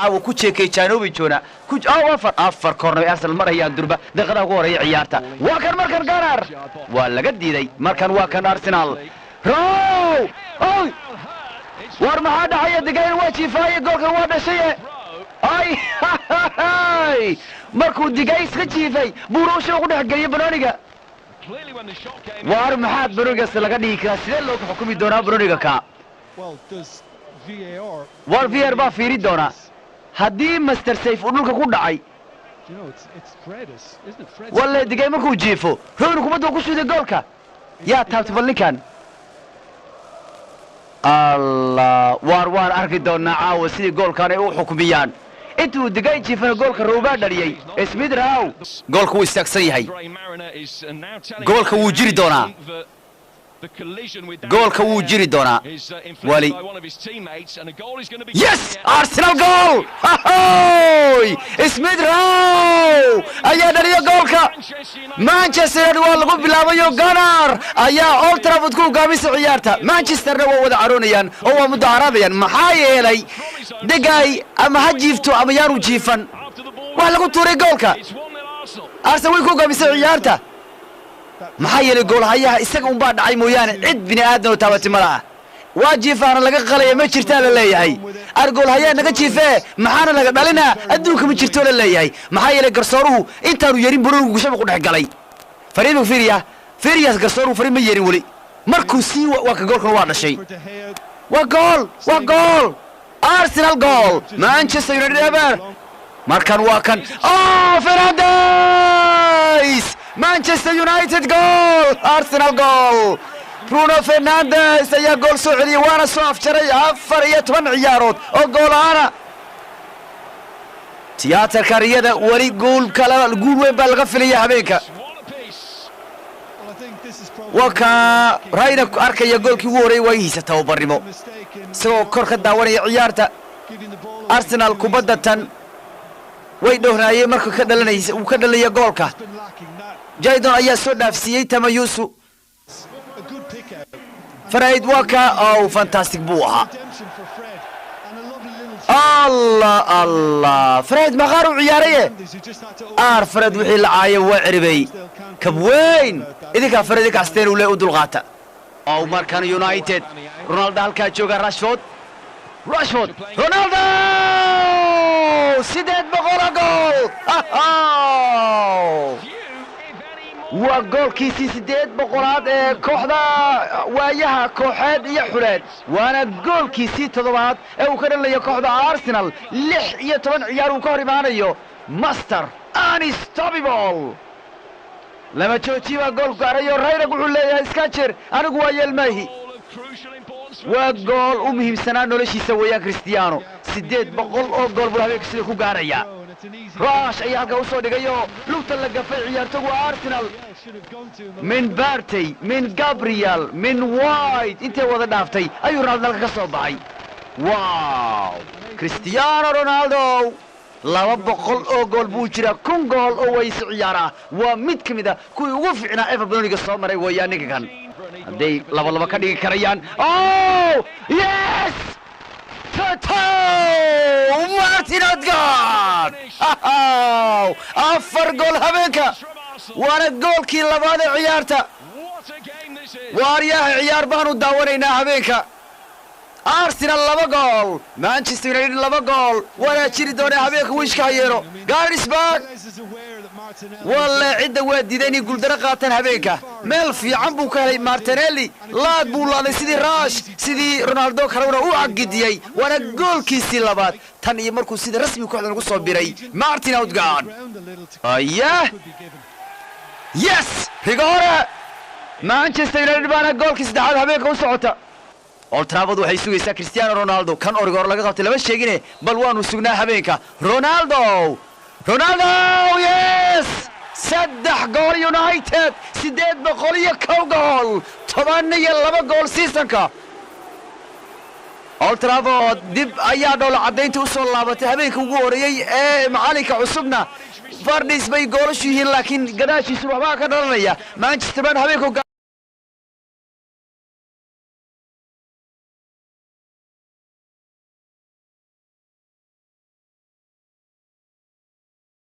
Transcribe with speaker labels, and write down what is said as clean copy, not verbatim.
Speaker 1: Caawa ku jeekay Jaanobi joona ku afar afar corner ay Arsenal marayaan durba daqiiqadaha ugu horeeya ciyaarta. Waa kan markan Gunnar, waa laga diiday. Markan waa kan Arsenal row. Oy, war maxaa dhacaya? Degayn waa jiifaaye, goolkan waa dhashaye. Ay, markuu Digay iska jiifay buu ruusha ugu dhex geliyey banooniga. Waar maxaa banoonigaas laga dhigi karaa? Sidee looga xukumi doonaa banooniga ka? War VAR baa fiiri doonaa haddii Master Safe uu dhulka ku dhacay. Walle Digay markuu jiifo Rowni kubadda ku suuday goolka. Yaa taabtay bal ninkan? Allah, waar waan arki doonaa caawa sidii goolkan ay u xukumiyaan. Intuu Digay jiifana goolka Rowbaa dhaliyey Smith Row. Goolka wuu istaagsan yahay, goolka wuu jiri doonaa, goolka wuu jiri doonaa wali. Yes, Arsenal goal! Smith Row ayaa dhaliya goolka. Manchester United waa lagu bilaabayo, Gunnar ayaa Old Trafford ku hogaamisa ciyaarta. Manchesterna waa wada caroonayaan oo waa mudaharaadayaan, maxaa yeelay Degay ama ha jiifto ama yaanu jiifan, waa lagu tuuray goolka. Arsenal way ku hogaamisay ciyaarta, maxaa yeelay goolhayaha isaga unbaa dhacay mooyaane cid bini aadan oo taabatay ma laha. Waa jiifaana laga qalaya ma jirtaa la leeyahay. Ar goolhayaa naga jiifee, maxaana laga dhalinaa? Adduunka ma jirto la leeyahay, maxaa yeelay garsooruhu intaanu yerin banoonigu gushabu ku dhex galay. Fariidu fiiriya, fiiriyaas, garsooruhu fariin ma yerin weli. Markuu sii waa ka goolkan waa dhashay. Waa gool, waa gool, Arsenal goal, Manchester United eber. Markan waa kan, oh, Fernandes! Manchester United goal, Arsenal goal. Bruno Fernandes ayaa gool soo celiyey, waana soo afjaray 14 ciyaarood oo gool-aana. Tiyaatarka riyada weli guul kale, guul weyn baa laga filaya habeenka. Waa kaa Rayna arkaya goolkii ugu horreeyay waayihiisa tababarnimo, isagoo kor ka daawanaya ciyaarta. Arsenal kubadda tan way dhowraayeen markuu ka dhalanaysa, uu ka dhalaya goolka. Jaydon ayaa soo dhaafsiiyey Tamayusu Faraid. Waa ka, oh, fantastic buu ahaa. Allah, Allah, Fred maqaar u ciyaaraye. Aar Fred wixii la caaya waa ciribay kab weyn. Idinkaa Fred, idinkaa steen ule u dulqaata. Oh, markan United, Ronaldo halkaa jooga, Rashford, Rashford, Ronaldo, 800 gool! Waa goolkiisii 800aad ee kooxda waayaha kooxeed iyo xuleed, waana goolkiisii toddobaad ee uu ka dhalinayo kooxda Arsenal 16 ciyaar uu ka hor imaanayo. Master unstoppable, lama jooji baa gool gaarayo. Rayrag wuxuu leeyahay iska jir, anigu waa yeelmaahi. Waa gool u muhiimsanaa noloshiisa weeyaan Cristiano. 800 oo gool buu habeenka sida ku gaaraya. Rush ayaa halkaa usoo dhigayoo lugta la gafay ciyaartogu Arsenal, min Bartey, min Gabriel, min White, intay wada dhaaftay ayuu Ronaldo halka ka soo baxay. Wow, Cristiano Ronaldo 200 oo gool buu jiraa, 1000 gool oo wayse ciyaaraa. Waa mid ka mid a kuwii ugu fiicnaa ever banooniga soo maray weeyaan ninka kan. Hadday laba laba ka dhigi karayaan. Oh yes, Toto Martin Odegaard, afar gool habeenka, waana goolkii labaad ee ciyaarta. Waaryaha, ciyaar baanu daawanaynaa habeenka. Arsenal laba gool, Manchester United laba gool. Waana jiri doonaa habeenka wiishka hayeero Garisburg. Walle cidda waa diiday inay guuldaro qaataan habeenka. Meel fiican buu ka helay Martinelli, laad buu laaday sidii Rush, sidii Ronaldo kalena u cagidiyey, waana goolkiisii labaad tan iyo markuu sida rasmi kooxdan ugu soo biray Martin Odegaard. Aya, yes, rigore! Manchester United baana goolkii saddexaad habeenka u socota. Old Trafford waxay sugaysaa Cristiano Ronaldo. Kan origoor laga qabtay lama sheegine, bal waanu sugnaa habeenka. Ronaldo, Ronaldo, yes! Saddex gool United, 801 gool, 12 gool seasonka. Old Trafford dib ayaa dhoola caddaynta u soo laabatay habeenka ugu horeeyey ee macalinka cusubna. Fardis bay goolashu yihiin, laakiin gadaashiisu waxbaa ka dhalanaya. Manchester baan habeenka.